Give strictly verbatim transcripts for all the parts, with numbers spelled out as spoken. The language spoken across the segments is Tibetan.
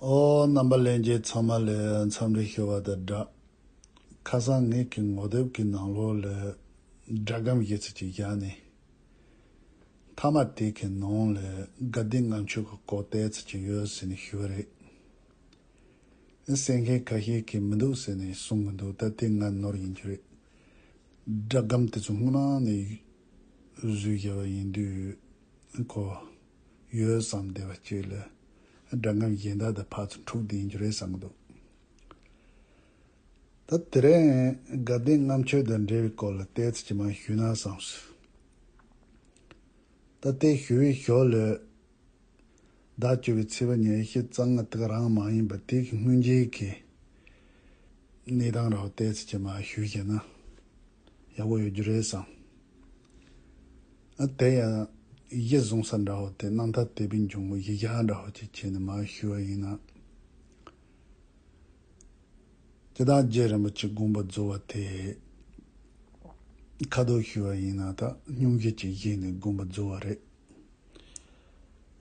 ཨོ། རྣམ་པ་ལྷན་རྒྱས་ཚང་མ་ལ་འཚམས་འདྲི་ཞུ་བ་དང་སྦྲགས། ཁ་སང་ངེད་ཀྱི་ངོ་དེབ་ཀྱི་ནང་ལོགས་ལ་སྒྲ་སྒམ་ཞེས་ཚིག་ཅིག་བཞག་ནས། མཐའ་མ་དེ་གི་ནང་ལ་དགའ་ལྡན་ལྔ་མཆོད་ཀྱི་སྐོར་ཏོག་ཙམ་ཅིག་ཡོད་ཟེར་ནས་ཞུས་པ་རེད། གསན་མཁན་ཁ་ཤས་ཀྱིས་མི་འདུག་ཟེར་ནས་གསུང་གི་འདུག་ད་དེ་ང་ནོར་ཡིན་རྒྱུ་རེད། སྒྲ་སྒམ་དེ་ཚོ་སྔོན་མ་ནས་བཟོས་བཞག་པ་ཡིན་དུས། ཁོ་ཡོད་བསམ་བསྡད་པ་ཅིག་ལ། སྒྲ་སྒམ་གཞན་དག་དང་ཕར་ཚུར་འཁྲུག་བསྡད་ཡིན་རྒྱུ་རེད་བསམ་གི་འདུག་ད་དེ་རིང་དགའ་ལྡན་ལྔ་མཆོད་དང་འབྲེལ་བའི་སྐོར་ལ་ཏོག་ཙམ་ཅིག་མར་ཞུས་ན་བསམས་སོང་། ད་དེ་ཞུ་བའི་ཞོར་ལ། ཟླ་བཅུ་པའི་ཚེས་པ་ཉི་ཤུ་རྩ་ལྔ་དེ་ག་རང་མ་ཡིན་པ་དེ་གི་སྔོན་རྗེས་ཀྱི་གནས་སྟངས་ར་བ་ཏོག་ཙམ་ཅིག་མར་ཞུས་བྱས་ན་ཡག་པོ་ཡོད་རྒྱུ་རེད་བསམ། ཨ་དེ་ཡང་གཞི་བཟུང་ས་འདྲ་བོ་དེ་རྣམ་ཐར་དད་པའི་འབྱུང་པོ་གཞི་བཞག་འདྲ་བོ་ཅིག་བྱས་ནས་མར་ཞུ་བ་ཡིན་ན། སྤྱིར་བཏང་རྗེ་རིན་པོ་ཆེ་དགོངས་པ་རྫོགས་པ་དེ་ཁ་ཐུག་ཞུ་བ་ཡིན་ན་ད་སྙུང་གཞི་ཅིག་བཞེས་ནས་དགོངས་པ་རྫོགས་པ་རེད།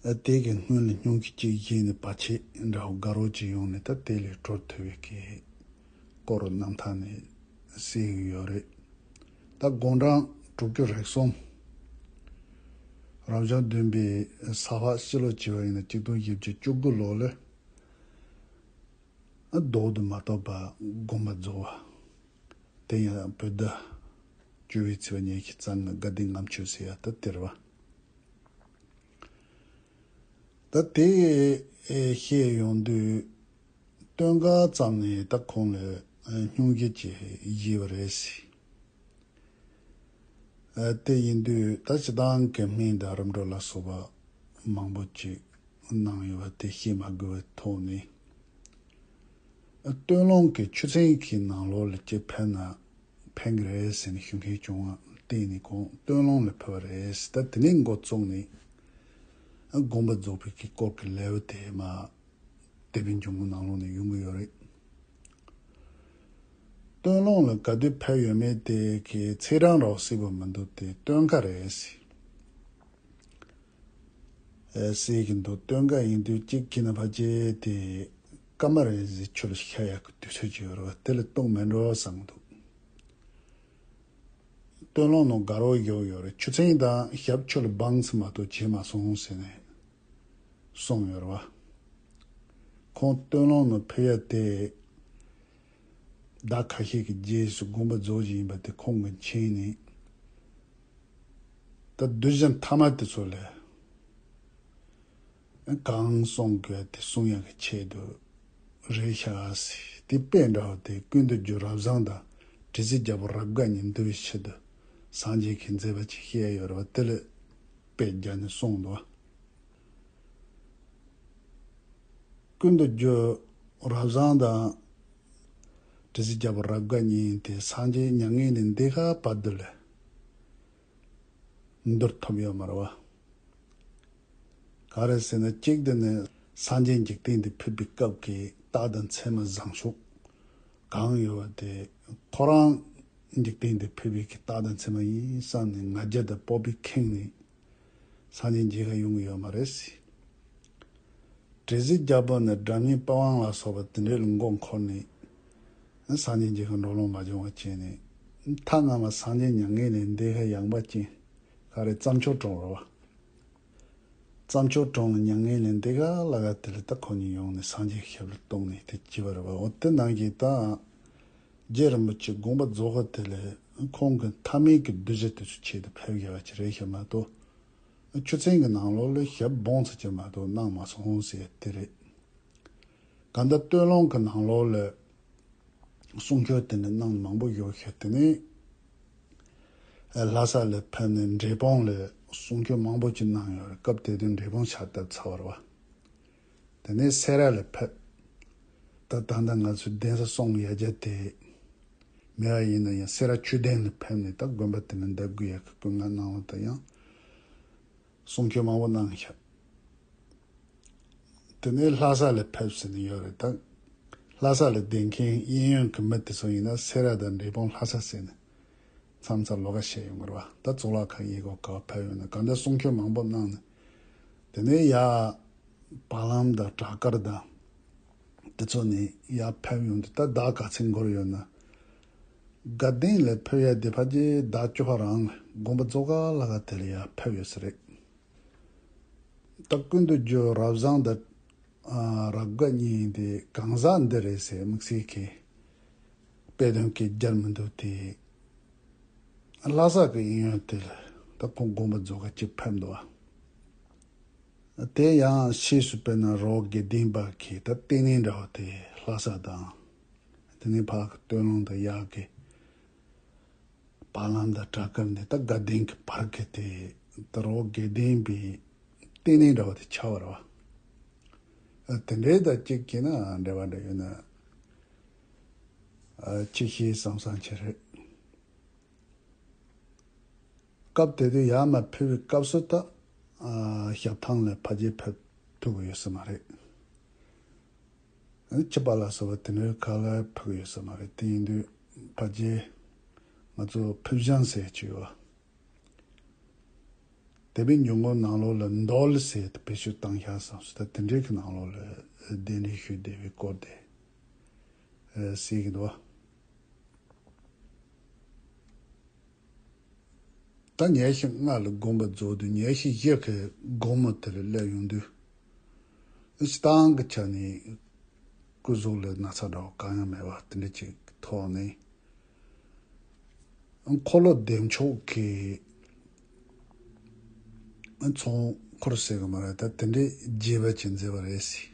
ཨ་དེ་གི་སྔོན་ལ་སྙུང་གཞི་གཅིག་བཞེས་ནས་བར་ཆད་འདྲ་བོ་དགའ་རོགས་ཅིག་ཡོང་ནས་ད་དེ་ལས་གྲོལ་ཐུབ་པའི་གི་སྐོར་རྣམ་ཐར་ནས་གསལ་གི་ཡོད་རེད། ད་དགུང་གྲངས་དྲུག་ཅུ་རེ་གསུམ། རབ་བྱུང་བདུན་པའི་ས་ཕག་ཕྱི་ལོ་བྱས་པ་ཡིན་ན་གཅིག་སྟོང་བཞི་བརྒྱ་བཅུ་དགུ་ལོ་ལ། ཨ་ལྡོག་ཏུ་མ་གཏོགས་པ་དགོངས་པ་རྫོགས་པ། དེ་ཡང་བོད་ཟླ་བཅུ་པའི་ཚེས་པ་ཉི་ཤུ་རྩ་ལྔ་དགའ་ལྡན་ལྔ་མཆོད་ཟེར་ཡ་ད་དེ་རེད་བ། ད་དེ་བཤད་ཡོང་དུས་སྟོན་ཁ་ཙམ་ནས་ད་ཁོང་ལ་སྙུང་གཞི་ཅིག་བཞེས་པ་རེད་ཟེར། ཨ་དེ་ཡིན་དུས་ད་སྤྱིར་བཏང་གི་སྨན་དང་རིམ་གྲོ་ལ་སོགས་པ་མང་པོ་ཅིག་གནང་ཡོད་པ་དེ་བཤད་མ་དགོས་པའི་ཐོག་ནས། སྟོད་ལུང་གི་ཆུ་ཚན་གྱི་ནང་ལོགས་ལ་ཅིག་ཕེབས་ན་ཕན་གི་རེད་ཟེར་ནས་ཞུ་མཁན་བྱུང་བ་བརྟེན་ནས་ཁོང་སྟོད་ལུང་ལ་ཕེབས་པ་རེད་ཟེར། ད་དེ་ནས་འགོ་བཙུགས་ནས་དགོངས་པ་རྫོགས་པའི་གི་སྐོར་གྱི་ལེའུ་དེ་མ་དེ་བའི་འབྱུང་པོ་ནང་ལོགས་ནས་ཡོང་གི་ཡོད་རེད། སྟོད་ལུང་ལ་ག་དུས་ཕེབས་ཡོད་མེད་དེ་གི་ཚེས་གྲངས་རོགས་སྲིད་པ་མི་འདུག་དེ་སྟོན་ཁ་རེད་ཟེར། ཨེ་སྲིད་ཀྱི་འདུག་སྟོན་ཁ་ཡིན་དུས་གཅིག་གི་ན་ཕ་ཅེ་དེ་སྐར་མ་རེ་ཟིག་ཆུ་ལ་ཤ་ཡག་གི་དུས་ཚོད་ཅིག་ཡོད་རེད་བ། དེ་ལ་གཏོང་མེད་འགྲོ་བསམ་འདུག་སྟོད་ལུང་ནང་དགའ་རོགས་ཡོད་ཡོད་རེད། ཆུ་ཚན་དང་ཞབས་ཆུ་ལ་སྦང་ཚུལ་མ་གཏོགས་བྱས་མ་སོང་ཟེར་ནས་གསུངས་ཡོད་རེད་བ། ཁོང་སྟོད་ལུང་ནང་ཕེབས་ཡ་དེ་ཟླ་ཁ་ཤས་ཀྱི་རྗེས་སུ་དགོངས་པ་རྫོགས་ཀྱི་ཡིན་པ་དེ་ཁོང་གི་མཁྱེན་ནས། ད་གདུལ་བྱ་མཐའ་མ་དེ་ཚོ་ལ་གང་གསུང་དགོས་དེ་གསུང་ཡག་གི་ཆེད་དུ་རེད་ཤག་ཟེར། དེ་དཔེ་འདྲ་བ་དེ་ཀུན་ཏུ་རྒྱུ་རབ་བཟང་དང་དྲི་ཟའི་རྒྱལ་པོ་རབ་དགའ་གཉིས་འདུལ་བའི་ཆེད་དུ་སངས་རྒྱས་ཀྱིས་མཛད་པ་ཅིག་བཤད་ཡོད་རེད་བ། དེ་ལ་དཔེ་བརྒྱབ་ནས་གསུངས་འདུག་ཀུན་ཏུ་རྒྱུ་རབ་བཟང་དང་དྲི་ཟའི་རྒྱལ་པོ་རབ་དགའ་གཉིས་དེ་སངས་རྒྱས་མྱ་ངན་ལས་འདས་ཁ་བར་དུ་ལ་འདུལ་ཐུབ་ཡོད་མ་རེད་བ། ག་རེ་ཟེར་ན་གཅིག་དེ་ནི་སངས་རྒྱས་འཇིག་རྟེན་དུ་ཕེབས་པའི་སྐབས་ཀྱི་རྟགས་དང་མཚན་མ་བཟང་ཕྱོགས་གང་ཡོད་པ་དེ་ཁོ་རང་འཇིག་རྟེན་དུ་ཕེབས་པའི་གི་རྟགས་དང་མཚན་མ་ཡིན་བསམ་ནས་ང་རྒྱལ་དང་སྤོབས་པས་ཁེངས་ནས། སངས་རྒྱས་མཇལ་ཁ་ཡོང་གི་ཡོད་མ་རེད་ཟེར། དྲི་ཟའི་རྒྱལ་པོ་ནི་སྒྲ་སྙན་པི་ཝང་ལ་སོགས་པ་དེ་འདྲའི་ལ་མགོ་འཁོར་ནས། སངས་རྒྱས་མཇལ་ཁ་འགྲོ་ལོང་མ་བྱུང་བ་བྱས་ནས། མཐའ་སྔ་མ་སངས་རྒྱས་མྱ་ངན་ལས་འདས་ཁ་ཡངས་པ་ཅན་ག་རེ་རྩྭ་མཆོག་གྲོང་རེད་བ། རྩྭ་མཆོག་གྲོང་ལ་མྱ་ངན་ལས་འདས་ཁ་ལ་ག་དེ་ལ་ད་ཁོ་གཉིས་ཡོང་ནས་སངས་རྒྱས་ཞབས་ལ་གཏོང་ནས་དེ་བྱས་པ་རེད་བ། འོ་དེ་ནང་གི་ད། རྗེ་རིན་པོ་ཆེ་དགོངས་པ་རྫོགས་ཁ་དེ་ལས་ཁོང་གི་མཐའ་མའི་གི་གདུལ་བྱ་དེ་ཚོ་ཆེད་དུ་ཕེབས་ཡོད་པ་ཅིག་རེད་ཤག་མ་གཏོགས། ཆུ་ཚན་གྱི་ནང་ལོགས་ལ་ཞབས་སྦོང་ཚུལ་ཅིག་མ་གཏོགས་གནང་མ་སོང་ཟེར་དེ་རེད། གང་ལྟར་སྟོད་ལུང་གི་ནང་ལོགས་ལ་གསུང་ཆོས་དེ་འདྲ་གནང་མང་པོ་ཡོད་ཤག་དེ་ནས་ལྷ་ས་ལ་ཕེབས་ནས་འབྲས་སྤུངས་ལ་གསུང་ཆོས་མང་པོ་ཅིག་གནང་ཡོད་རེད། སྐབས་དེ་དུས་འབྲས་སྤུངས་ཕྱག་བཏབ་ཚར་བ་རེད་བ། དེ་ནས་སེ་ར་ལ་ཕེབས། ད་ད་ལྟ་ང་ཚོའི་གདན་ས་གསུང་ཡ་གྱལ་དེ་མེད་པ་ཡིན་ན་ཡང་སེ་ར་ཆོས་སྡིངས་ལ་ཕེབས་ནས་ད་དགོན་པ་དེ་ནས་འདེབས་དགོས་ཡ་གི་སྐུ་ངལ་གནང་བ་དང་ཡང་གསུང་ཆོས་མང་པོ་གནང་ཤག་དེ་ནས་ལྷ་ས་ལ་ཕེབས་ཟེར་ནས་ཡོད་རེད་ད། ལྷ་ས་ལ་བསྡད་མཁན་གཡས་གཡོན་གྱི་མི་དེ་ཚོ་ཡིན་ན་སེ་ར་དང་འབྲས་སྤུངས་ལྷ་ས་ཟེར་ནས་མཚམས་མཚམས་ལོགས་ཀ་བཤད་ཡོང་གི་རེད་བ། ད་གཙུག་ལག་ཁང་གཡས་སྐོར་ག་པར་ཕེབས་ཡོད་ན་གང་འདྲ་གསུང་ཆོས་མང་པོ་གནང་ནས། དེ་ནས་ཡ་བར་ལམ་དང་བྲག་དཀར་དང་ ཚོ་ནས་ཡར་ཕེབས་ཡོང་དུས་ད་ཟླ་ག་ཚོད་འགོར་ཡོད་ན། དགའ་ལྡན་ལ་ཕེབས་ཡ་དེ་ཕལ་ཆེར་ཟླ་བཅུ་པ་རང་ལ་དགོན་པ་རྫོགས་ག་ལ་ག་དེ་ལ་ཡར་ཕེབས་ཡོད་ས་རེད། ད་ཀུན་ཏུ་རྒྱུ་རབ་བཟང་དང་། ཨ། རབ་དགའ་གཉིས་དེ་གང་ཟག་འདི་རེད་ཟེར་དམིགས་བསལ་གྱི་དཔེ་དོན་གྱི་རྒྱལ་མི་འདུག་དེ། ལྷ་ས་གི་གཡས་གཡོན་དེ་ལ་ད་ཁོང་དགོན་པ་རྫོགས་ག་གཅིག་ཕེབས་འདུག་བ། དེ་ཡང་ཕྱིས་སུ་དཔེར་ན་རོགས་དགེ་ལྡན་པ་གིས་ད་ལྟེ་གནས་འདྲ་བ་དེ་ལྷ་ས་དང་། དེ་ནས་ཕར་གི་སྟོད་ལུང་དང་ཡར་གི་བར་ལམ་དང་བྲག་དཀར་འདི་ད་དགའ་ལྡན་གྱི་བར་གི་དེ་ད་རོགས་དགེ་ལྡན་པའི་ལྟེ་གནས་འདྲ་བ་དེ་ཆགས་པ་རེད་བ། ཨ། དེ་འདྲའི་ད་གཅིག་གིས་ན་འབྲེལ་བ་འདྲ་ཡོད་ན་ཅིག་ཤེས་བསམ་བསམ་ཅིག་རེད། སྐབས་དེ་དུས་ཡར་མར་ཕེབས་པའི་སྐབས་སུ་ད། ཨ། ཞབས་ཐང་ལ་ཕལ་ཆེར་ཕེབས་ཐུབ་ཀྱི་ཡོད་ས་མ་རེད། ཨ་ནི་ཆུ་པ་ལ་སོགས་པ་དེ་འདྲའི་ཁག་ལ་ཕེབས་ཀྱི་ཡོད་ས་མ་རེད། དེ་ཡིན་དུས་ཕལ་ཆེར་ང་ཚོ་ཕེབས་བཞེངས་ཟེར་གྱི་ཡོད། དེ་བའི་ཉིན་མོ་ནང་ལོགས་ལ་འདོལ་ཟེར་དེ་བེད་སྤྱོད་བཏང་ཤག་བསམ་སོང་། ད་དེ་འདྲའི་གི་ནང་ལོགས་ལ་གདན་འདྲེན་ཞུས་བསྡད་པའི་སྐོར་དེ་གསལ་གྱི་འདུག་བ། ད་ཉལ་ཞིག་ལྔ་ལ་དགོངས་པ་རྫོགས་དུས་ཉལ་ཞིག་བཞི་གི་དགོང་མོ་དེར་སླེབས་ཡོང་དུས། སྤྱི་བཏང་གི་ཆ་ནས་སྐུ་གཟུགས་ལ་ན་ཚ་འདྲ་བོ་གང་ཡང་མེད་པ་དེ་འདྲ་ཅིག་ཐོག་ནས། འཁོར་ལོ་བདེ་མཆོག་གི་ཚོགས་འཁོར་ཟེར་གི་མ་རེད། ད་དེ་འདྲའི་རྒྱས་པ་ཅིག་མཛད་པ་རེད་ཟེར།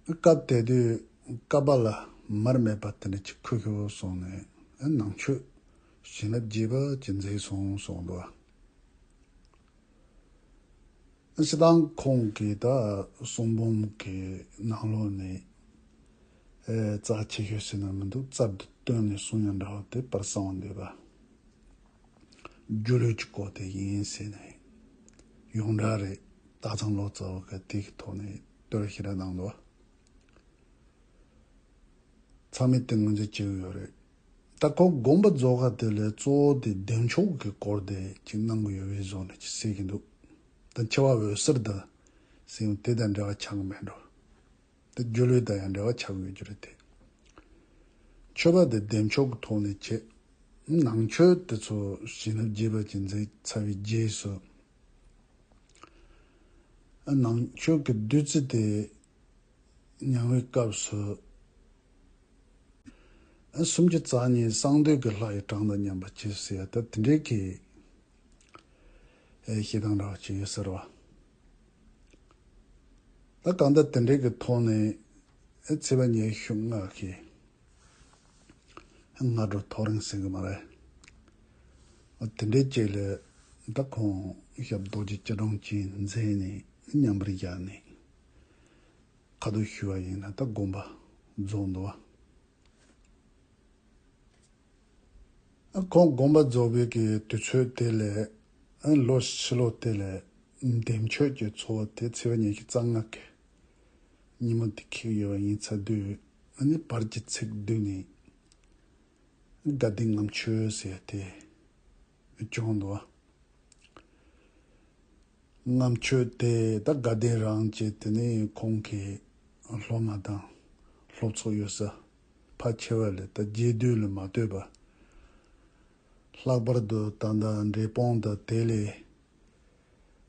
སྐབས་དེ་དུས་ཀ་པ་ལ་མར་མེ་པ་དེ་འདྲ་ཅིག་ཁུ་ཁུ་སོང་ནས་ནང་མཆོད་བྱིན་རླབས་རྒྱས་པ་ཅིག་མཛད་སོང་གསུངས་འདུག་སྤྱི་བཏང་ཁོང་གིས་ད་གསུང་འབུམ་གྱི་ནང་ལོགས་ནས་ཨེ་རྩ་ཆེ་ཤོས་ཟེར་ན་མི་འདུག་རྩལ་དུ་བཏོན་ནས་གསུང་ཡང་འདྲ་བ་དེ་པར་གསང་བ་འདུས་པ། སྒྱུ་ལུས་ཀྱི་སྐོར་དེ་ཡིན་ཟེར་ནས་ཡོངས་གྲགས་རེད། སྟག་ཚང་ལོ་ཙཱ་བ་གིས་དེ་གི་ཐོག་ནས་བསྟོད་ར་ཞེ་དྲག་གནང་འདུག་ཚང་མས་དེ་ངོས་འཛིན་བྱེད་ཀྱི་ཡོད་རེད། ད་ཁོང་དགོངས་པ་རྫོགས་ཁ་དེ་ལས་གཙོ་བོ་དེ་བདེ་མཆོག་གི་སྐོར་དེ་ཅིག་གནང་གི་ཡོད་པའི་བཟོ་ནས་ཅིག་གསལ་གྱི་འདུག་ད་འཆི་བ་འོད་གསལ་དང་ཟེར་ཡང་དེ་དང་འབྲེལ་བ་ཆགས་ཀྱི་མེད་འགྲོ། དེ་སྒྱུ་ལུས་དང་ཡང་འབྲེལ་བ་ཆགས་ཡོད་རྒྱུ་རེད་དེ། མཆོད་པ་དེ་བདེ་མཆོག་གི་ཐོག་ནས་བྱེད། ནང་མཆོད་དེ་ཚོ་བྱིན་རླབས་རྒྱས་པ་ཅིག་མཛད་ཚར་བའི་རྗེས་སུ། ནང་མཆོད་ཀྱི་བདུད་རྩི་དེ་མྱང་བའི་སྐབས་སུ། སུམ་ཅུ་རྩ་གཉིས་གསང་འདུས་ཀྱི་ལྷ་ཡི་གྲངས་དང་མཉམ་པ་བྱེད་ཟེར་ཡ་ད་དེ་འདྲའི་གི་ཨེ་བཤད་སྟངས་འདྲ་བ་ཅིག་ཡོད་ཟེར་བ། ད་གང་ལྟར་དེ་འདྲའི་གི་ཐོག་ནས་ཨེ་ཚེས་པ་ཉི་ཤུ་ལྔ་གི་སྔ་དྲོ་ཐོ་རེངས་ཟེར་གི་མ་རེད། ཨ་དེ་འདྲའི་ཅིག་ལ་ད་ཁོང་ཞབས་རྡོ་རྗེ་སྐྱིལ་ཀྲུང་ཅིག་མཛད་ནས་མཉམ་པར་བཞག་ནས་ཁ་ཐུག་ཞུས་པ་ཡིན་ན་ད་དགོངས་པ་རྫོགས་འདུག་བ། ཁོང་དགོངས་པ་རྫོགས་པའི་གི་དུས་ཚོད་དེ་ལས་ལོ་ཕྱི་ལོ་དེ་ལས་བདེ་མཆོག་གི་ཚོགས་དེ་ཚེས་པ་ཉི་ཤུ་རྩ་ལྔ་གི་ཉིན་མོ་དེ་འཁེལ་ཡོད་པ་ཡིན་ཚར་དུས་ཨ་ནི་བར་གྱི་ཚིག་བསྡུས་ནས་དགའ་ལྡན་ལྔ་མཆོད་ཟེར་ཏེ་བྱུང་འདུག་ལྔ་མཆོད་དེ་ད་དགའ་ལྡན་རང་བཅས་དེ་ནས་ཁོང་གི་སློབ་མ་དང་སློབ་ཚོགས་ཡོད་ས་ཕལ་ཆེ་བ་ལས་ད་རྒྱས་བསྡུས་ལ་མ་ལྟོས་པ། ལྷག་པར་དུ་ད་ལྟ་འབྲས་སྤུངས་དང་དེ་ལས་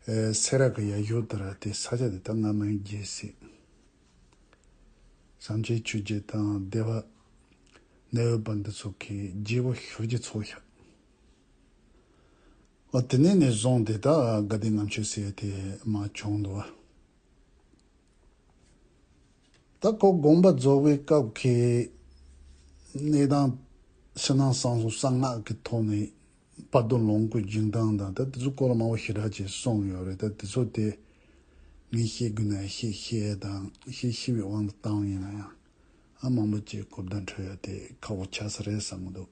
ཨེ་སེ་ར་གི་ཡ་ཡུལ་དེ་ར་དེ་ས་ཆ་དེ་ད་སྔ་མོའི་རྒྱལ་སྲིད་བྱམས་ཆེན་ཆོས་རྗེ་དང་སྡེ་པ་གནས་ཡོད་པ་འདི་ཚོ་གིས་རྒྱས་པོ་ཞེ་པོ་ཅིག་ཚོགས་ཤག་འོ་དེ་ནས་ནས་བཟུང་སྟེ་ད་དགའ་ལྡན་ལྔ་མཆོད་ཟེར་ཡ་དེ་མར་བྱུང་འདུག་བ། ད་ཁོ་དགོངས་པ་རྫོགས་པའི་སྐབས་ཀྱི་གནས་སྟངས་ཕྱི་ནང་གསང་གསུམ་གསང་སྔགས་ཀྱི་ཐོག་ནས་བར་དོ་ལོངས་སྐུའི་འབྱུང་སྟངས་དང་ད་དེ་ཚོ་སྐོར་ལ་མང་པོ་ཞེ་དྲག་ཅིག་གསུངས་ཡོད་རེད། ད་དེ་ཚོ་དེ་ངས་བཤད་དགོས་ན་བཤད་བཤད་དང་བཤད་ཤེས་པའི་དབང་དུ་བཏང་ཡིན་ན་ཡང་ཨ་མང་པོ་ཅིག་གོ་བརྡ་འཕྲོད་ཡ་དེ་ཁག་པོ་ཆགས་ས་རེད་བསམ་གྱི་འདུག་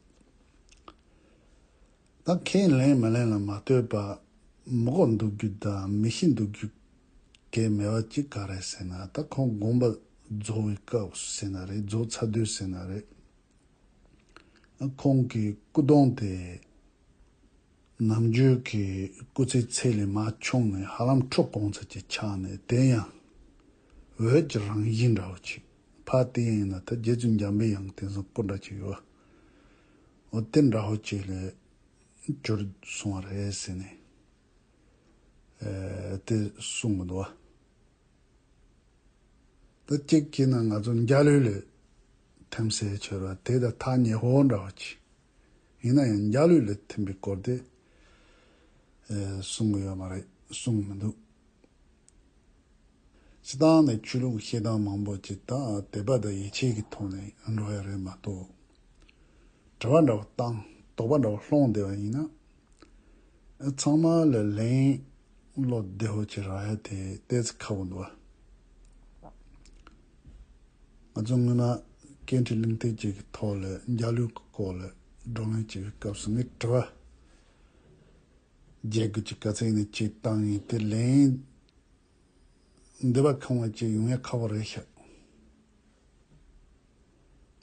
ད་ཁས་ལེན་མི་ལེན་ལ་མ་ལྟོས་པ་མི་གོ་འདུག་རྒྱུ་དང་མི་ཤེས་འདུག་རྒྱུ་གལ་མེད་པ་གཅིག་ག་རེ་ཟེར་ན་ད་ཁོང་དགོངས་པ་རྫོགས་པའི་སྐབས་སུ་ཟེར་ན་རེད། རྫོགས་ཚར་དུས་ཟེར་ན་རེད། ཁོང་གི་སྐུ་གདུང་དེ་ནམ་རྒྱུན་གྱི་སྐུ་ཚེའི་ཚད་ལས་མར་ཆུང་ནས་ཧ་ལམ་ཁྲུ་གོང་ཙམ་ཅིག་ཆག་ནས་དེ་ཡང་ འོད་ཀྱི་རང་བཞིན་འདྲ་བོ་ཅིག་ཕར་བལྟས་ཡིན་ན་ད་རྗེ་བཙུན་འཇམ་པའི་དབྱངས་དེང་སང་སྐུ་འདྲ་ཅིག་ཡོད། འོ་དེ་འདྲ་བོ་ཅིག་ལ་གྱུར་སོང་བ་རེད་ཟེར་ནས་ཨེ་དེ་གསུངས་གི་འདུག་བ། ད་གཅིག་བྱས་ན་ང་ཚོ་འཇའ་ལུས་ལ་ཐིམ་ཟེར་བྱས་པ་དེ་ད་ཐག་ཉེ་བོ་འདྲ་བ་ཅིག་ཡིན་ན་ཡང་འཇའ་ལུས་ལ་ཐིམ་པའི་སྐོར་དེ་ཨེ་གསུང་གི་ཡོད་མ་རེད། གསུང་མི་འདུག་སྤྱིར་བཏང་ནས་ཆོས་ལུགས་བཤད་སྟངས་མང་པོ་ཅིག་དང་དད་པ་དང་ཡིད་ཆེས་ཀྱི་ཐོག་ནས་འགྲོ་ཡ་རེད་མ་གཏོགས། དྲི་བ་འདྲ་བོ་བཏང་དོགས་པ་འདྲ་བོ་སློང་བསྡད་པ་ཡིན་ན། ཚང་མ་ལ་ལན་བློ་བདེ་བོ་ཅིག་རག་ཡ་དེ་ཏོག་ཙམ་ཁག་པོ་འདུག་བ། ང་ཚོ་སྔོན་མ་སྐད་འཕྲིན་གླེང་སྟེགས་ཅིག་གི་ཐོག་ལ་འཇའ་ལུས་ཀྱི་སྐོར་ལ་བགྲོ་གླེང་བྱེད་པའི་སྐབས་སུ་ངས་དྲི་བ་བརྒྱད་དགུ་ཅིག་ག་ཚད་ཡིན་ན་ཅིག་བཏང་ཡིན། དེ་ལན་འདི་བ་ཁང་བ་ཅིག་ཡོང་ཡ་ཁག་པོ་རེད་ཤག་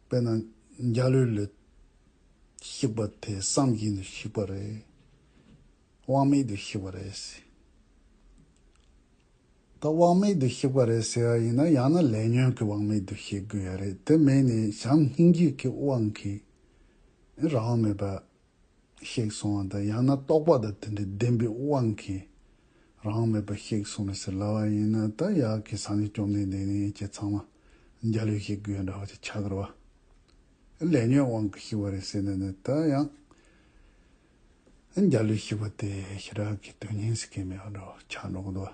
དཔེར་ན་འཇའ་ལུས་ལ་གཤེགས་པ་དེ་བསམ་བཞིན་དུ་གཤེགས་པ་རེད། དབང་མེད་དུ་གཤེགས་པ་རེད་ཟེར། ད་དབང་མེད་དུ་གཤེགས་པ་རེད་ཟེར་བ་ཡིན་ན་ཡང་ན་ལས་ཉོན་གྱི་དབང་མེད་དུ་གཤེགས་དགོས་ཡ་རེད། དེ་མེད་ནས་བྱམས་སྙིང་རྗེ་གི་དབང་གིས་རང་དབང་མེད་པ་གཤེགས་སོང་བ་དང་ཡང་ན་རྟོགས་པ་དང་དེ་འདྲའི་ལྡན་པའི་དབང་གིས་རང་དབང་མེད་པ་གཤེགས་སོང་བ་ཟེར་ལབ་པ་ཡིན་ན། ད་ཡ་གི་སངས་རྒྱས་བཅོམ་ལྡན་འདས་ནས་ཁྱེད་ཚང་མ་འཇའ་ལུས་གཤེགས་དགོས་འདྲ་བ་ཅིག་ཆགས་ཀྱི་རེད་བ། ལས་ཉོན་དབང་གིས་གཤེགས་པ་རེད་ཟེར་ནས་ནི་ད་ཡང་འཇའ་ལུས་གཤེགས་པ་དེ་ཞེ་དྲག་གི་དོན་སྙིང་ཟེར་མཁན་མེད་པ་འདྲ་བ་ཆགས་འགྲོ་གི་འདུག་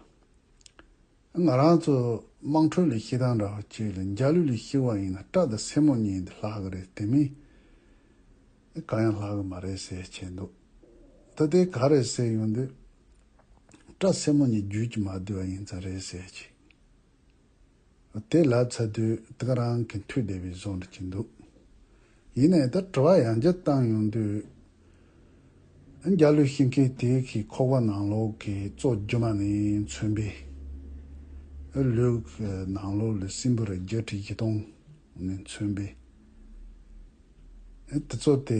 ང་རང་ཚོ་དམངས་ཁྲོད་ལ་བཤད་སྟངས་འདྲ་བ་ཅིག་ལ་འཇའ་ལུས་ལ་གཤེགས་པ་ཡིན་ན་སྐྲ་དང་སེན་མོ་གཉིས་འདི་ལྷག་གི་རེད། དེ་མིན་གང་ཡང་ལྷག་གི་མ་རེད་ཟེར་བྱས་འདུག་ད་དེ་ག་རེད་ཟེར་ཡོང་དུས་སྐྲ་སེན་མོ་གཉིས་རྒྱུད་ཀྱིས་མ་བསྡུས་པ་ཡིན་ཙང་རེད་ཟེར་གྱི། དེ་ལབ་ཚར་དུས་དེ་ག་རང་གི་མཐུད་བསྡད་པའི་བཟོ་འདྲ་ཅིག་འདུག་ཡིན་ནའི་ད་དྲི་བ་ཡང་བསྐྱར་བཏང་ཡོང་དུས། འཇའ་ལུས་གཤེགས་མཁན་དེ་གི་ཁོག་པ་ནང་ལོགས་ཀྱི་གཙོ་རྒྱུ་མ་ནས་མཚོན་པའི། ལུས་ཀྱི་ནང་ལོགས་ལ་སྲིན་བུ་རིགས་བརྒྱད་ཁྲི་བཞི་སྟོང་ནས་མཚོན་པའི། དེ་ཚོ་དེ་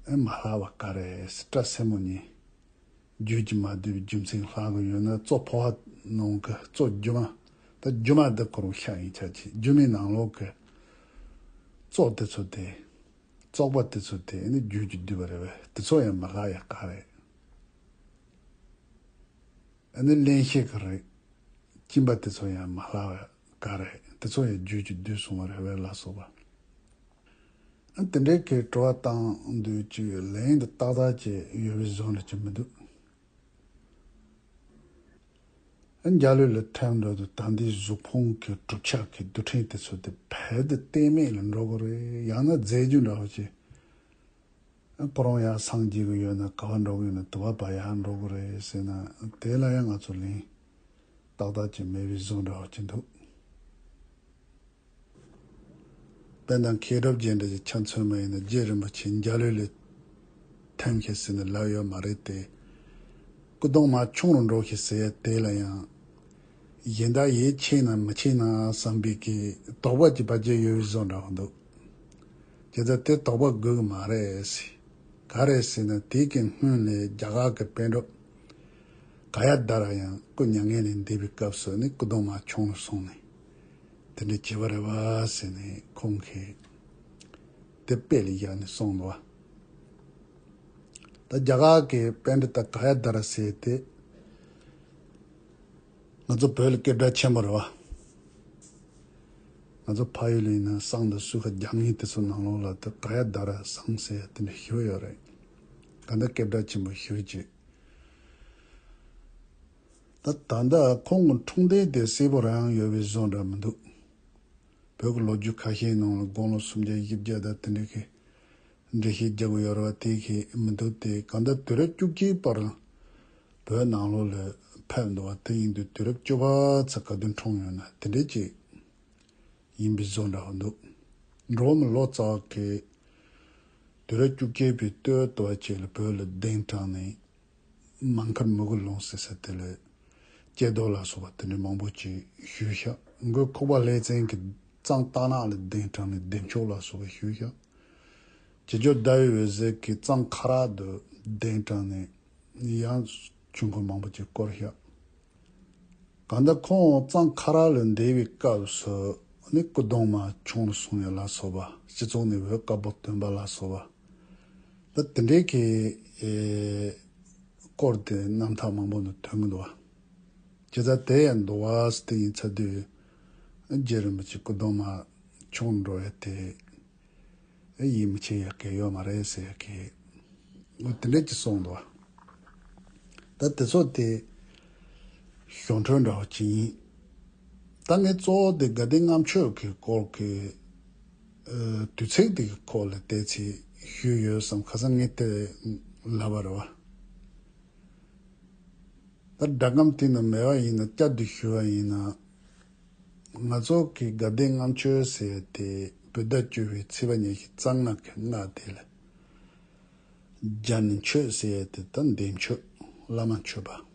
མ་ལྷག་པ་ག་རེ་སྐྲ་སེན་མོ་གཉིས། རྒྱུད་ཀྱིས་མ་བསྡུས་པའི་རྒྱུ་མཚན་ལྷག་གི་ཡོད་ན་གཙོ་ཕོ་བ་ནང་གི་གཙོ་རྒྱུ་མ། ད་རྒྱུ་མ་འདི་ཁོ་རང་ཤ་ཡིན་ཆ་ཅི་རྒྱུ་མའི་ནང་ལོགས་ཀྱི་གཙོ་དེ་ཚོ་དེ། བཙོག་པ་དེ་ཚོ་དེ་ནི་རྒྱུད་ཀྱིས་བསྡུས་པ་རེད་བས། དེ་ཚོ་ཡང་མི་ལྷག་ཡ་ག་རེད། ཨ་ནི་གླེན་ཞིག་གི་རིགས་གཅིན་པ་དེ་ཚོ་ཡང་མ་ལྷག་ག་རེད། དེ་ཚོ་ཡང་རྒྱུད་ཀྱིས་བསྡུས་སོང་བ་རེད་བས་ལ་སོགས་པ། ཨ་དེ་འདྲའི་གི་དྲི་བ་བཏང་དུས་ཀྱི་ལན་དེ་ཏག་ཏག་ཅིག་ཡོད་པའི་བཟོ་འདྲ་ཅིག་མི་འདུག་ཨ་འཇའ་ལུས་ལ་ཐིམ་འགྲོ་དུས་ད་འདིའི་གཟུགས་ཕུང་གི་གྲུབ་ཆ་གི་རྡུལ་ཕྲན་དེ་ཚོ་དེ་བལ་དུ་གཏན་མེད་ལ་འགྲོ་གི་རེད། ཡང་ན་རྫས་འགྱུར་འདྲ་བོ་ཅིག་ཁོ་རང་ཡང་སངས་རྒྱས་ཀྱི་ཡོད་ན་ག་བ་འགྲོ་གི་ཡོད་ན་དུ་བ་བ་ཡང་འགྲོ་གི་རེད་ཟེར་ན་དེ་ལ་ཡང་ང་ཚོ་ལན་ཏག་ཏག་ཅིག་མེད་པའི་བཟོ་འདྲ་བ་ཅིག་འདུག་དཔེར་ན་མཁས་གྲུབ་རྒྱན་འདྲ་ཞིག་ཆ་མཚོན་པ་ཡིན་ན་རྗེ་རིན་པོ་ཆེ་འཇའ་ལུས་ལ་ཐིམ་ཤེས་ཟེར་ནས་ལབ་ཡོད་མ་རེད་དེ། སྐུ་གདུང་མ་ཆུང་རུ་འགྲོ་ཤེས་ཟེར་ཡ་དེ་ལ་ཡང་། གཞན་དག་ཡིད་ཆེས་ན་མི་ཆེས་ན་བསམ་པའི་གི་དོགས་པ་ཅིག་བར་ཆད་ཡོད་པའི་བཟོ་འདྲ་བོ་འདུག་བྱས་ཙང་དེ་དོགས་པ་དགོས་ཀྱི་མ་རེད་ཟེར། ག་རེ་ཟེར་ན་དེ་གི་སྔོན་ལ་རྒྱ་གར་གྱི་པཎ་གྲུབ་ག་ཡ་དྷ་ར་ཡང་སྐུ་མྱ་ངན་ལས་འདས་པའི་སྐབས་སུ་ནི་སྐུ་གདུང་མ་ཆུང་རུ་སོང་ནས་དེ་འདྲ་བྱས་པ་རེད་བ་ཟེར་ནས་ཁོང་གིས་དེ་དཔེ་ལ་བཞག་ནས་གསུངས་འདུག་བ། ད་རྒྱ་གར་གྱི་པཎ་གྲུབ་ད་ག་ཡ་དྷ་ར་ཟེར་དེ། ང་ཚོ་བོད་ལ་སྐད་གྲགས་ཆེན་པོ་རེད་བ། ང་ཚོ་ཕ་ཡུལ་ལ་ཡིན་ན་བསང་དང་སུ་ཁ་རྒྱག་ངེས་དེ་ཚོ་ནང་ལོགས་ལ་ད་ག་ཡ་དྷ་ར་བསང་ཟེར་ཡ་དེ་འདྲ་ཞུ་ཡོད་རེད། ག་འདྲ་སྐད་གྲགས་ཆེན་པོ་ཞུ་ཅིག་ད་ད་ལྟ་ཁོང་གི་འཁྲུངས་གདན་དེ་གསལ་པོ་རང་ཡོད་པའི་བཟོ་འདྲ་མི་འདུག་བོད་ཀྱི་ལོ་རྒྱུས་ཁ་ཤས་ནང་ལ་དགུང་ལོ་སུམ་བརྒྱ་བཞི་བརྒྱ་དང་དེ་འདྲ་གི་འགྲེལ་བཤད་རྒྱག་གི་ཡོད་རེད་བ། དེ་གི་མི་འདུག་སྟེ་གང་ལྟར་དུས་རབས་བཅུ་གཅིག་བར་བོད་ནང་ལོགས་ལ་ཕེབས་འདུག་བ། དེ་ཡིན་དུས་དུས་རབས་བཅུ་པ་ཚ་ག་དུས་འཁྲུངས་ཡོད་ན་དེ་འདྲས་ཅིག་ཡིན་པའི་བཟོ་འདྲ་བོ་འདུག་འགྲོ་བ་མི་ལོ་ཙཱ་བ་གིས་དུས་རབས་བཅུ་གཅིག་པའི་སྟོད་དུ་བ་ཅིག་ལ་བོད་ལ་གདན་དྲངས་ནས། མང་མཁར་མུ་གུ་ལུང་ཟེར་ས་དེ་ལ་སྐྱེ་རྡོ་ལ་སོགས་པ་དེ་འདྲ་མང་པོ་ཅིག་ཞུས་ཤག་མགོན་ཁོག་པ་ལེ་ཚན་གྱི་གཙང་རྟ་ནག་ལ་གདན་དྲངས་ནས་བདེ་མཆོག་ལ་སོགས་པ་ཞུས་ཤག་བྱེད་སྐྱོར་ཟླ་བའི་འོད་ཟེར་གྱིས་གཙང་ཁ་རག་ཏུ་གདན་དྲངས་ནས་ཡང་ཆོས་འཁོར་མང་པོ་ཅིག་བསྐོར་ཤག་གང་ལྟར་ཁོང་གཙང་ཁ་རག་ལ་བསྡད་པའི་སྐབས་སུ་ནི་སྐུ་གདུང་མ་ཆུང་རུ་སོང་ཡ་ལ་སོགས་པ། སྤྱི་ཚོགས་ནས་འོད་དཀར་པོ་ཐོན་པ་ལ་སོགས་པ། ད་དེ་འདྲའི་གི་ཨེ་སྐོར་དེ་རྣམ་ཐར་མང་པོ་ནས་ཐོན་གི་འདུག་བ། བྱས་ཙང་དེ་ཡང་འདུག་བ་ཟེར་དེ་ཡིན་ཚ་དུས། རྗེ་རིན་པོ་ཆེ་སྐུ་གདུང་མ་ཆུང་འགྲོ་ཡ་དེ་ཡིད་མི་ཆེས་ཡ་གི་ཡོད་མ་རེད་ཟེར་ཡ་གི། འོ་དེ་འདྲ་ཅིག་གསུངས་འདུག་བ། ད་དེ་ཚོ་དེ་གཞུང་འཕྲོས་འདྲ་བོ་ཅིག་ཡིན། ད་ངས་གཙོ་བོ་དེ་དགའ་ལྡན་ལྔ་མཆོད་ཀྱི་སྐོར་གྱི་ཨ་དུས་ཚིགས་དེ་གི་སྐོར་ལ་བལྟས་ཚེ་ཞུས་ཡོད་བསམ། ཁ་སང་ངས་དེ་ལབ་པ་རེད་བ། ད་སྒྲ་སྒམ་དེ་ནི་མེད་པ་ཡིན་ན། བསྐྱར་དུ་ཞུ་བ་ཡིན་ན། ང་ཚོ་གི་དགའ་ལྡན་ལྔ་མཆོད་ཟེར་དེ་བོད་ཟླ་བཅུ་པའི་ཚེས་པ་ཉི་ཤུ་རྩ་ལྔ་གི་སྔ་དེ་ལ། སྦྱར་ནས་མཆོད་ཟེར་དེ་ད་འདས་མཆོད། བླ་མ་མཆོད་པ།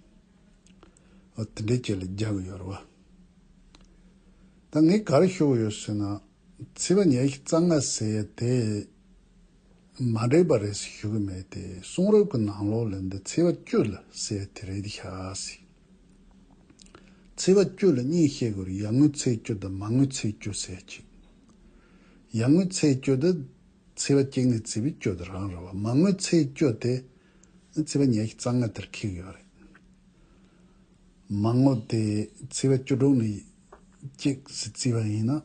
འོ་དེ་འདྲའི་ཅིག་ལ་སྦྱར་གི་ཡོད་རེད་བ། ད་ངས་ག་རེ་ཞུ་གི་ཡོད་ཟེར་ན། ཚེས་པ་ཉི་ཤུ་རྩ་ལྔ་ཟེར་དེ་མ་འགྲིག་པ་རེད་ཟེར་ཞུ་གི་མེད་དེ། གསུང་རབ་ཀྱི་ནང་ལོགས་ལ་འདི་ཚེས་པ་བཅུ་ལ་ཟེར་དེ་རེད་ཤག་ཟེར། ཚེས་པ་བཅུ་ལ་གཉིས་བཤད་དགོས་རེད། ཡར་ངོའི་ཚེས་བཅུ་དང་མར་ངོའི་ཚེས་བཅུ་ཟེར་གཅིག། ཡར་ངོའི་ཚེས་བཅུ་དེ་ཚེས་པ་གཅིག་ནས་བརྩིས་པའི་བཅུ་དེ་རང་རེད་བ། མར་ངོའི་ཚེས་བཅུ་དེ་ཚེས་པ་ཉི་ཤུ་རྩ་ལྔ་དེར་འཁེལ་གི་ཡོད་རེད། མར་ངོ་དེ་ཚེས་པ་བཅུ་དྲུག་ནས་གཅིག་ཟེར་བརྩིས་པ་ཡིན་ན།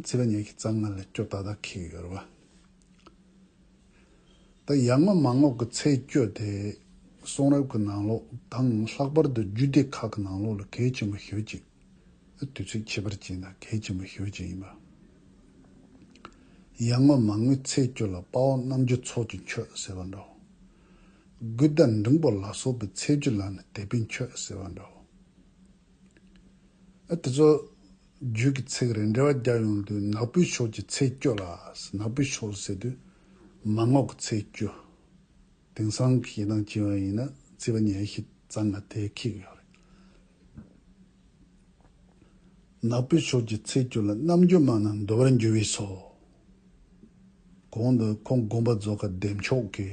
ཚེས་པ་ཉི་ཤུ་རྩ་ལྔ་ལ་བཅུ་ཏག་ཏག་འཁེལ་གི་ཡོད་རེད་བ། ད་ཡར་ངོ་མར་ངོ་གི་ཚེས་བཅུ་དེ་གསུང་རབ་ཀྱི་ནང་ལོགས་དང་། ལྷག་པར་དུ་རྒྱུད་སྡེ་ཁག་གི་ནང་ལོགས་ལ་གལ་ཆེན་པོ་ཞེ་པོ་ཅིག། དུས་ཚོད་ཁྱད་པར་ཅན་དང་གལ་ཆེན་པོ་ཞེ་པོ་ཅིག་ཡིན་པ། ཡར་ངོ་མར་ངོའི་ཚེས་བཅུ་ལ་དཔའ་བོ་རྣམ་འགྱུར་ཚོགས་ཀྱི་མཆོད་ཟེར་བ་འདྲ་བོ། རྒོད་དང་འབྲིང་པོ་ལ་སོགས་པའི་ཚེས་བཅུ་ལ་ནི་དད་པས་མཆོད་ཟེར་བ་འདྲ་བོ། ཨ་དེ་ཚོ་རྒྱུད་ཀྱི་ཚིག་རེད། འགྲེལ་པ་རྒྱག་ཡོང་དུས་ནག་པོའི་ཕྱོགས་ཀྱི་ཚེས་བཅུ་ལ། ནག་པོའི་ཕྱོགས་ཟེར་དུས་མར་ངོ་གི་ཚེས་བཅུ། དེང་སང་གི་བཤད་སྟངས་བྱས་པ་ཡིན་ན་ཚེས་པ་ཉི་ཤུ་རྩ་ལྔ་དེ་འཁེལ་གི་ཡོད་རེད། ནག་པོའི་ཕྱོགས་ཀྱི་ཚེས་བཅུ་ལ། རྣམ་འགྱུར་མ་རྣམས་འདུ་བར་འགྱུར་བས་སོ། གོང་དུ་ཁོང་དགོངས་པ་རྫོགས་ཁ་བདེ་མཆོག་གི་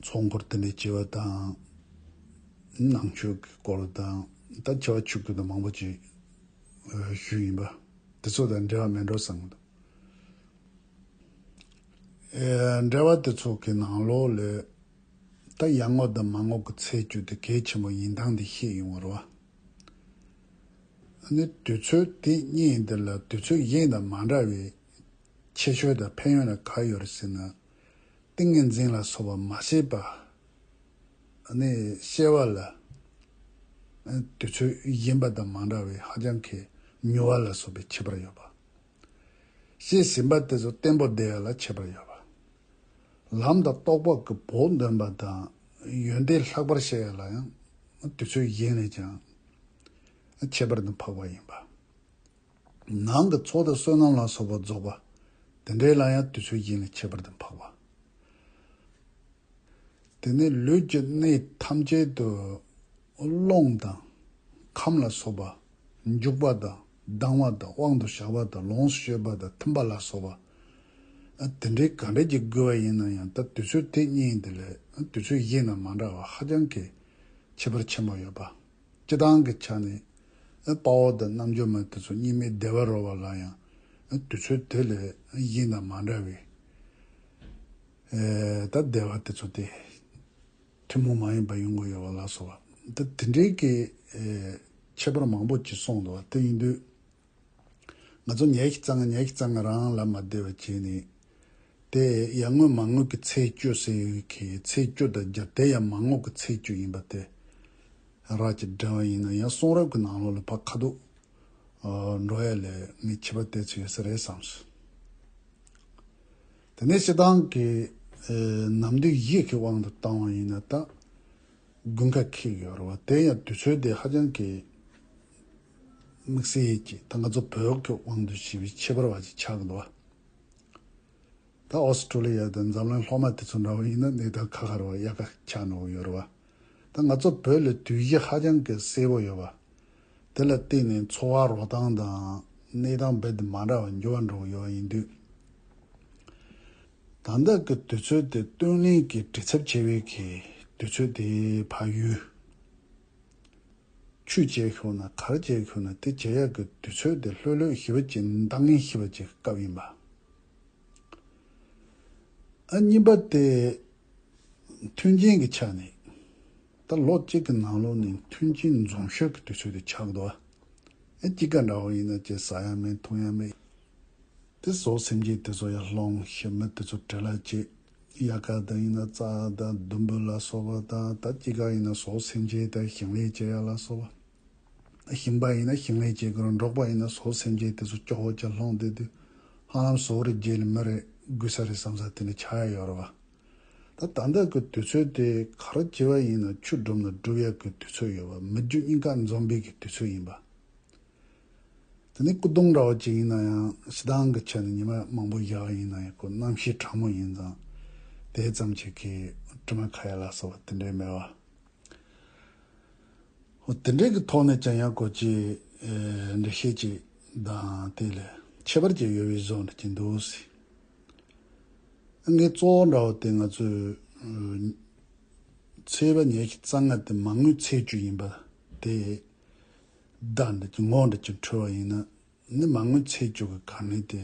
ཚོགས་འཁོར་དེ་འདྲ་བྱེད་པ་དང་། ནང་ཆོས་ཀྱི་སྐོར་དང་། ད་ཆེ་བ་ཆུ་ཁུལ་དུ་མང་པོ་ཅིག་ཞུས་ཡིན་པ། དེ་ཚོ་དང་འབྲེལ་བ་མེད་འགྲོ་བསམ་གྱི་འདུག། ཨེ་འགྲེལ་པ་དེ་ཚོ་གི་ནང་ལོགས་ལ་ད་ཡར་ངོ་དང་མར་ངོ་གི་ཚེས་བཅུ་དེ་གལ་ཆེན་པོ་ཡིན་སྟངས་དེ་བཤད་ཡོང་བ་རེད་བ། ཨ་ནི་དུས་ཚོད་དེ་གཉིས་འདི་ལ་དུས་ཚོད་གཞན་དང་མ་འདྲ་བའི་ཁྱད་ཆོས་དང་ཕན་ཡོན་ལ་ག་ཡོད་རེད་ཟེར་ན། ཏིང་ངེ་འཛིན་ལ་སོགས་པ་མ་བྱས་པ། ཨ་ནི་སྐྱེ་བ་ལ་དུས་ཚོད་གཞན་པ་དང་མ་འདྲ་བའི་ཧ་ཅང་གི་མྱུར་བ་ལ་སོགས་པའི་ཁྱད་པར་ཡོད་པ། སྐྱེས་ཟིན་པ་དེ་ཚོ་བརྟན་པོ་བསྡད་ཡ་ལ་ཁྱད་པར་ཡོད་པ། ལམ་དང་རྟོགས་པ་གི་བོགས་འདོན་པ་དང་ཡོན་ཏན་ལྷག་པར་བཤད་ཡ་ལ་ཡང་དུས་ཚོད་གཞན་ལས་ཀྱང་ཁྱད་པར་དུ་འཕགས་པ་ཡིན་པ། ནང་གི་ཚོགས་དང་བསོད་ནམས་ལ་སོགས་པ་རྫོགས་པ་དེ་འདྲའི་ལ་ཡང་དུས་ཚོད་གཞན་ལས་ཁྱད་པར་དུ་འཕགས་པ། དེ་ནས་ལུས་ཀྱི་གནས་ཐམས་ཅད་དུ་རླུང་དང་ཁམས་ལ་སོགས་པ། འཇུག་པ་དང་ལྡང་བ་དང་། དབང་དུ་བྱ་བ་དང་། ལོངས་སུ་སྤྱོད་པ་དང་། ཐིམ་པ་ལ་སོགས་པ། ཨ་དེ་འདྲའི་ག་འདྲ་ཅིག་དགོས་པ་ཡིན་ན་ཡང་། ད་དུས་ཚོད་དེ་གཉིས་འདི་ལས་ཨ་དུས་ཚོད་གཞན་དང་མ་འདྲ་བ་ཧ་ཅང་གི་ཁྱད་པར་ཆེན་པོ་ཡོད་པ། སྤྱིར་བཏང་གི་ཆ་ནས་ཨ་དཔའ་བོ་དང་རྣལ་འབྱོར་མ་དེ་ཚོ་གཉིས་མེད་བདེ་བར་རོལ་བ་ལ་ཡང་། ཨ་དུས་ཚོད་དེ་ལས་གཞན་དང་མ་འདྲ་བའི་ཨེ་ད་བདེ་བ་དེ་ཚོ་དེ་ཐུན་མོང་མ་ཡིན་པ་ཡོང་གི་ཡོད་པ་ལ་སོགས་པ། ད་དེ་འདྲའི་གི་ཨེ་ཁྱད་པར་མང་པོ་ཅིག་གསུངས་འདུག་པ། དེ་ཡིན་དུས་ང་ཚོ་ཉི་ཤུ་རྩ་ལྔ་ཉི་ཤུ་རྩ་ལྔ་རང་ལ་མ་བསྡད་པ་བྱས་ནས། དེ་ཡར་ངོས་མར་ངོས་ཀྱི་ཚེས་བཅུ་ཟེར་ཡོད་གི། ཚེས་བཅུ་དང་སྦྱར་དེ་ཡང་མར་ངོས་ཀྱི་ཚེས་བཅུ་ཡིན་པ་དེ་ར་ཅིག་འདྲ་བ་ཡིན་ན་ཡང་། གསུང་རབ་ཀྱི་ནང་ལོགས་ལ་ཕར་ཁ་ཐུག་འགྲོ་ཡ་ལས་ངས་ཁྱད་པར་དེ་ཚོ་ཡོད་ས་རེད་བསམས་སོང་། དེ་ནས་སྤྱིར་བཏང་གི་ཨེ་ནམ་དུས་ཡིག་གི་དབང་དུ་བཏང་བ་ཡིན་ན། ད་དགུན་ཁ་འཁེལ་ཡོད་རེད་བ། དེ་ཡང་དུས་ཚོད་དེ་ཧ་ཅང་གི་དམིགས་བསལ་གྱི། ད་ང་ཚོ་བོད་ཀྱི་དབང་དུ་བྱས་པའི་ཁྱད་པར་བ་ཅིག་ཆགས་ཀྱི་འདུག་བ། ད་ཨོ་སི་ཀྲོ་ལི་ཡ་དང་འཛམ་གླིང་ལྷོ་མ་དེ་ཚོ་འདྲ་བ་ཡིན་ན་གནས་སྟངས་ཁ་ཁ་རེད་བ། དབྱར་ཁ་ཆགས་འགྲོ་གི་ཡོད་རེད་བ། ད་ང་ཚོ་བོད་ལ་དུས་བཞི་ཧ་ཅང་གི་གསལ་པོ་ཡོད་པ། དེ་ལ་བརྟེན་ནས་འཚོ་བ་རོལ་སྟངས་དང་གནས་སྟངས་རྦད་དེ་མ་འདྲ་བ་འགྱུར་བ་འགྲོ་གི་ཡོད་པ་ཡིན་དུས། ད་ལྟ་གི་དུས་ཚོད་དེ་སྟོན་གླིང་གི་བྲེལ་འཚུབ་ཆེ་བའི་གི་དུས་ཚོད་དེ་ཕ་ཡུལ། ཆོས་བྱེད་ཤོག་ན་ག་རེ་བྱེད་ཤོག་ན་དེ་བྱེད་ཡག་གི་དུས་ཚོད་དེ་ལྷོད་ལྷོད་ཞེ་པོ་ཅིག་འདང་ངེས་ཞེ་པོ་ཅིག་སྐབས་ཡིན་པ། ཨ་གཉིས་པ་དེ་མཐུན་རྐྱེན་གྱི་ཆ་ནས་ད་ལོ་གཅིག་གི་ནང་ལོགས་ནས་མཐུན་རྐྱེན་འཛོམས་ཤོས་ཀྱི་དུས་ཚོད་དེ་ཆགས་འདུག་ཨ། ཨ་དཔྱིད་ཀ་འདྲ་བོ་ཡིན་ན་ཅིག་ཟ་ཡ་མེད་འཐུང་ཡ་མེད། དེ་ཟོག་སེམས་ཅན་དེ་ཚོ་ཡར་སློང་ཞིང་མི་དེ་ཚོ་བྲེལ་བ་བྱེད། དབྱར་ཁ་དང་ཡིན་ན་རྩྭ་དང་ལྡུམ་བུ་ལ་སོགས་པ་དང་ད་དཔྱིད་ཀ་ཡིན་ན་ཟོག་སེམས་ཅན་དང་ཞིང་ལས་བྱེད་ཡ་ལ་སོགས་པ། ཞིང་པ་ཡིན་ན་ཞིང་ལས་བྱེད་དགོས་རེད། འབྲོག་པ་ཡིན་ན་ཟོག་སེམས་ཅན་དེ་ཚོ་སྐྱོ་བོ་ཅིག་སློང་བསྡད་དུས་ཧ་ལམ་ཟོག་རེ་བརྗེས་ནས་མི་རེ་དགོས་ས་རེད་བསམ་ས་དེ་འདྲ་ཆགས་ཡ་ཡོད་རེད་བ། ད་ད་ལྟ་གི་དུས་ཚོད་དེ་ག་རེ་བྱས་པ་ཡིན་ན་ཆུ་སྒྲུབ་ན་སྒྲུབ་ཡག་གི་དུས་ཚོད་ཡོད་པ། མི་རྒྱུ་གཉིས་ཀ་འཛོམས་པའི་གི་དུས་ཚོད་ཡིན་པ། དེ་ནས་སྐུ་གདུང་འདྲ་བོ་ཅིག་ཡིན་ན་ཡང་ཞེ་སྡང་གི་ཆ་ནས་ཉི་མ་མང་པོ་བཞག་ཡིན་ན་ཡང་ཁོ་གནམ་གཤིས་གྲང་མོ་ཡིན་ཙང་དེ་ཙམ་ཅིག་གི་དྲི་མ་ཁ་ཡ་ལ་སོགས་པ་དེ་འདྲའི་མེད་པ། འོ་དེ་འདྲའི་གི་ཐོག་ནས་ཀྱང་ཡང་ཁོ་ཅིག་འགྲེལ་བཤད་ཅིག་དང་དེ་ལས་ཁྱད་པར་ཅིག་ཡོད་པའི་བཟོ་འདྲ་ཅིག་འདུག་ཟེར། ངས་གཙོ་བོ་འདྲ་བོ་དེ་ང་ཚོས་ཚེས་པ་ཉི་ཤུ་རྩ་ལྔ་དེ་མ་དངུལ་ཚེས་བཅུ་ཡིན་པ་དེ་བརྡ་འདྲ་ཅིག་ངོ་འདྲ་ཅིག་འཕྲོད་པ་ཡིན་ན། ནི་མ་དངུལ་ཚེས་བཅུ་གི་གར་ནས་དེ་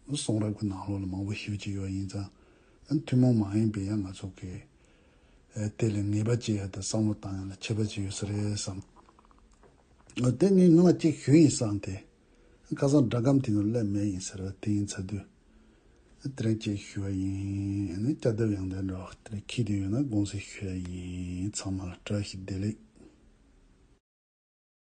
གསུང་རབ་ཀྱི་ནང་ལོགས་ལ་མང་པོ་ཞེ་པོ་ཅིག་ཡོད་ཡིན་ཙང་། ཐུན་མོང་མ་ཡིན་པའི་ཡང་ང་ཚོ་གི་དེ་ལ་ངེས་པ་བྱེད་ཡ་དང་བསམ་བློ་བཏང་ཡ་ལ་ཁྱད་པར་ཅིག་ཡོད་ས་རེད་བསམ། དེ་ངས་སྔོན་མ་ཅིག་ཞུས་ཡིན་བསམ་སྟེ། ཁ་སང་སྒྲ་སྒམ་དེ་ནང་སླེབས་མེད་ཡིན་ཟེར་བ་དེ་ཡིན་ཚར་དུས། དེ་རིང་ཅིག་ཞུ་བ་ཡིན། ནི་སྐྱ་བརྡབ་ཡང་དེ་འདྲ་བ་དེ་རིང་ཁྱི་དེ་ཡོད་ན་དགོངས་སེ་ཞུ་བ་ཡིན། ཚང་མ་ལ་བཀྲ་ཤིས་བདེ་ལེགས།